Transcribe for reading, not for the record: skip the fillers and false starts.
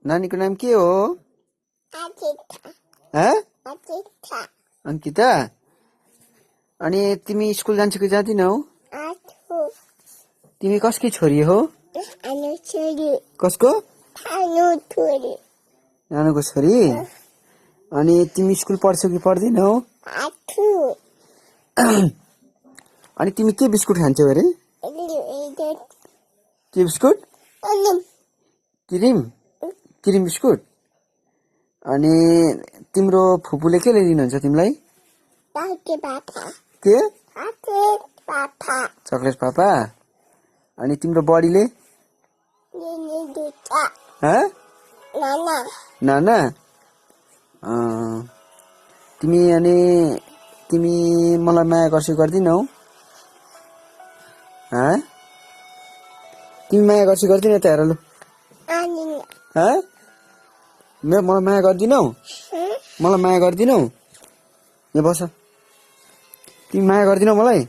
नानीको नाम के हो? अंकिता। अनि तिमी स्कुल जान्छौ कि जाँदिनौ? तिमी कसकी छोरी हो? कसको? नानुको छोरी। अनि तिमी स्कुल पढ्छौ कि पढ्दिनौ? अनि तिमी के बिस्कुट खान्छौ अरे? के बिस्कुट? Cream biscuit. अनि तिम्रो फुपूले के ल्याइदिनुहुन्छ तिमीलाई? के? चकलेट पापा। अनि तिम्रो बडीले? नाना। तिमी मलाई माया गर्छौ गर्दिनौ? तिमी माया गर्छौ गर्दिनौ त हेर लु? मलाई माया गर्दिनौ? मलाई माया गर्दिनौ? यहाँ बस। तिमी माया गर्दिनौ मलाई?